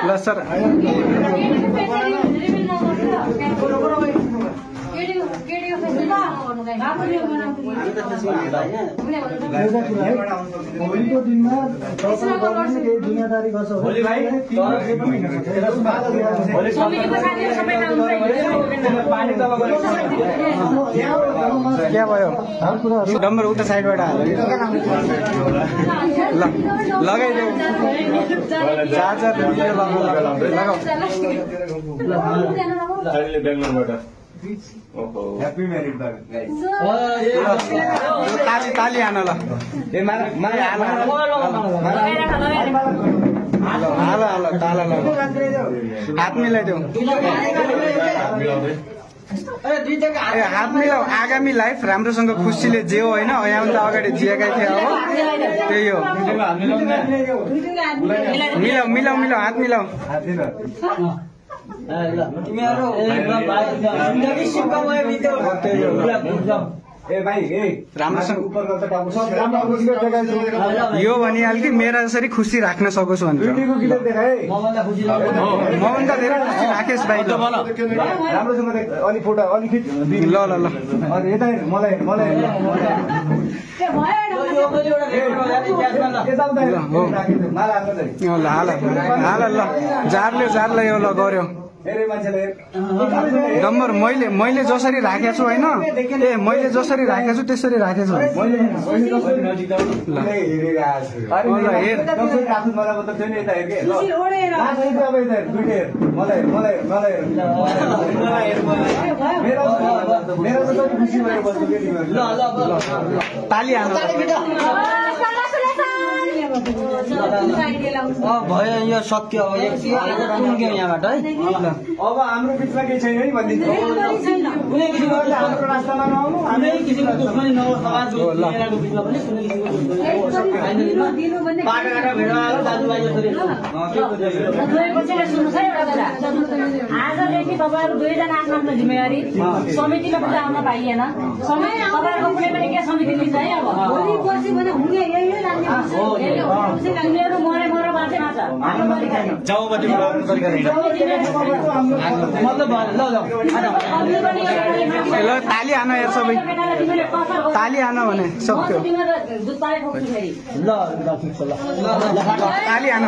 ल सर होलीको दिनमा दुनियादारी गर्छ क्या भयो डम्बर उता साइडबाट हाल ल लगाइदेऊ चार्जर लगाऊ ह्याप्पी म्यारिड ताली हान ल हाल ताला ल हात मिलाइदेऊ हात मिलाऊ आगामी लाइफ राम्रोसँग खुसीले जियो होइन यहाँभन्दा अगाडि जिएकै थियो अब त्यही हो मिलाऊ मिलाऊ मिलाऊ हात मिलाऊ यो भनिहाल कि मेरा जसरी खुसी राख्न सकोस् भनेर मभन्दा धेरै खुसी राखेस् भाइ ल ल ल हाल ल जारले यो ल गर्यो डम्बर मैले जसरी राखेको छु होइन ए मैले जसरी राखेको छु त्यसरी राखेको छु ताली हाल्नु भयो यो सत्य हो यहाँबाट है अब हाम्रो बिचमा केही छैन है भनिदिन्छ कुनै किसिमको हाम्रो रास्तामा नआउनु कुनै किसिमको दुश्मनी नहोस् समाजको बिचमा पनि कुनै बाटोघाटो भेट आयो दाजुभाइ जसरी आजदेखि तपाईँहरू दुईजना आफ्नो आफ्नो जिम्मेवारी समितिमा पनि आउन पाइएन तपाईँहरूको कुनै पनि के समिति लिन्छ है अब तिमीहरू मरे मर बाँचे बाँच ल ताली हान यार सबै ताली हान भने सक्यो ताली हान